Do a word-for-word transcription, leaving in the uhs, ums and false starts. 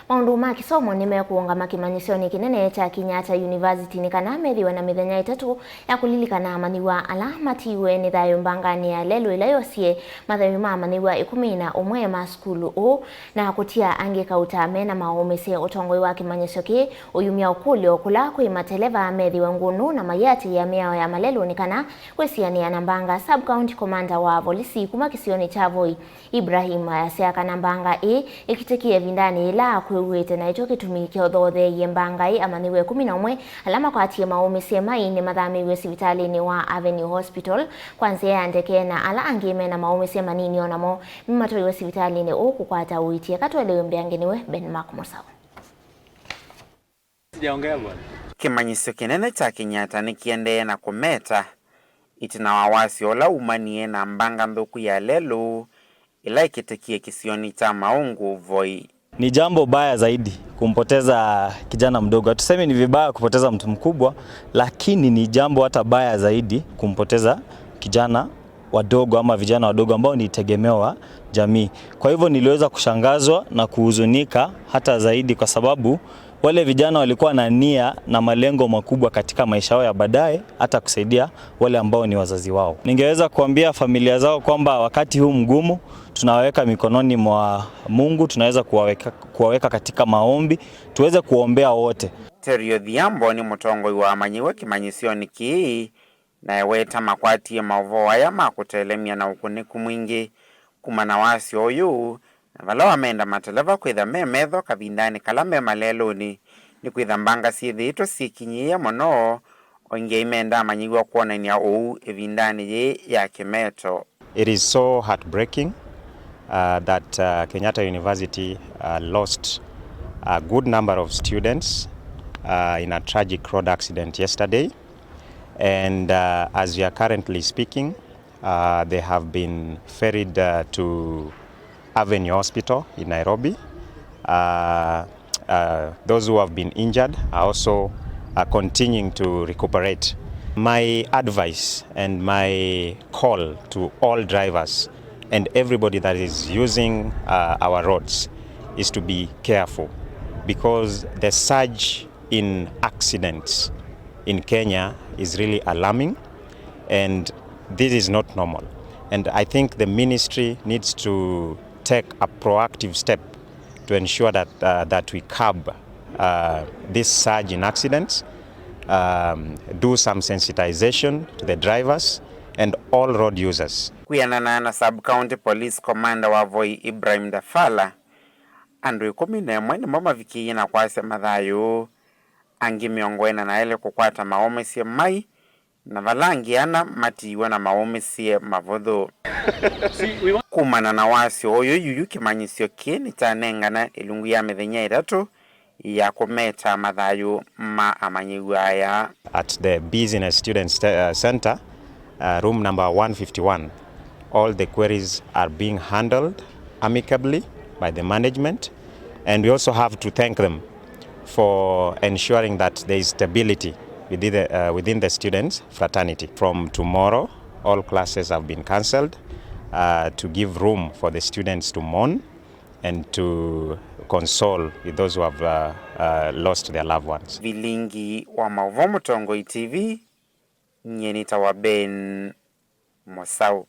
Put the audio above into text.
Maũndũ ma kĩsomo nĩmekũũngama kĩmanyĩsyonĩ kĩnene kya Kenyatta University nĩ kana methĩwe na mĩthenya ĩtatũ ya kũlilikana amanyĩw'a ala matiiwe nĩ thayũ mbanganĩ ya lelũ ĩla yosie mathayũ ma amanyĩw'a ĩkũmi na ũmwe ma sukulu ũũ na kũtia angĩ kauta mena maũmĩsye. Ũtongoi wa kĩmanyĩsyo kĩĩ ũyumya ũkũlyo kũla kwĩ mateleva methĩwe ngũnũ na mayĩatĩĩa mĩao ya malelũ nĩ kana kwĩsianĩa na mbanga. Sub County Commander wa volisi kuma kĩsionĩ kya Voi, Ibrahim ayasya kana mbanga ĩĩ ĩkitĩkie ĩvindanĩ yĩla kwĩw'ĩte, na ĩkyo kĩtumi kĩothootheeie mbanga ĩĩ. Amanyĩw'a ĩkũmi na ũmwe ala makwatie maũmĩsye mai nĩmathamĩiw'e sivitalĩnĩ wa Avenue Hospital kwa nzĩa ya ndeke, na ala angĩ mena maũmĩsye manini o namo nĩmatwaiwe sivitalĩnĩ ũũ kũkwata ũiiti. Eka tũelewe mbeange nĩwe Ben Mark Mũsaũ. Kĩmanyĩsyo kĩnene kya Kenyatta nĩkĩendee na kũmeta ĩtina wa wasyo ũla umanie na mbanga nthũku ya lelũ ĩla ĩkĩtĩkie kĩsionĩ kya Maungu, Voi. Ni jambo baya zaidi kumpoteza kijana mdogo. Hatusemi ni vibaya kupoteza mtu mkubwa, lakini ni jambo hata baya zaidi kumpoteza kijana wadogo ama vijana wadogo ambao ni tegemeo wa jamii. Kwa hivyo niliweza kushangazwa na kuhuzunika hata zaidi, kwa sababu wale vijana walikuwa na nia na malengo makubwa katika maisha yao ya baadaye, hata kusaidia wale ambao ni wazazi wao. Ningeweza kuambia familia zao kwamba wakati huu mgumu tunawaweka mikononi mwa Mungu, tunaweza kuwaweka, kuwaweka katika maombi, tuweze kuombea wote. Terry Odhiambo nĩ mũtongoi wa amanyĩw'a kĩmanyĩsyonĩ kĩĩ, na eweta makwatie maũvoo aya ma kũtelemya na ũkunĩku mwingĩ kuma na wasyo ũyũ, na vala wamenda mateleva kwĩtha me metho kavindanĩ kala me malelũnĩ, nĩ kwĩtha mbanga syĩthĩĩtwe syĩkinyĩĩe mũno, o ĩngĩ aimenda amanyĩw'a kwonany'a ũu ĩvindanĩ yĩĩ ya kĩmeto. It is so heartbreaking, uh, that, uh, Kenyatta University, uh, lost a good number of students, uh, in a tragic road accident yesterday. And, uh, as we are currently speaking, uh, they have been ferried, uh, to Avenue Hospital in Nairobi. Uh, uh, those who have been injured are also, uh, continuing to recuperate. My advice and my call to all drivers and everybody that is using, uh, our roads is to be careful, because the surge in accidents in Kenya is really alarming, and this is not normal. And I think the ministry needs to take a proactive step to ensure that, uh, that we curb, uh, this surge in accidents, um, do some sensitization to the drivers and all road users. Kwĩanana na Sub-County Police Commander wa Voi, Ibrahim Dafala, andũ ĩkũmi na ĩmwe nĩmo mavikĩie na kwasya mathayũ, angĩ mĩongo ĩna na elĩ kũkwata maũmĩsye mai, na vala angĩ ana matiiwe na maũmĩsye mavũthũ. Kumana na wasyo ũyũ, yuyu kĩmanyĩsyo kĩĩ nĩkyanengana ĩlungu ya mĩthenya ĩtatũ ya kũmeta mathayũ ma amanyĩw'a aya. At the Business Students, uh, Center, uh, room number one fifty-one, all the queries are being handled amicably by the management, and we also have to thank them for ensuring that there is stability within the, uh, within the students' fraternity. From tomorrow, all classes have been cancelled, uh, to give room for the students to mourn and to console with those who have, uh, uh, lost their loved ones. Vilingi wa Maũvoo Mũtongoi T V, nyie nĩtawa Ben Mũsaũ.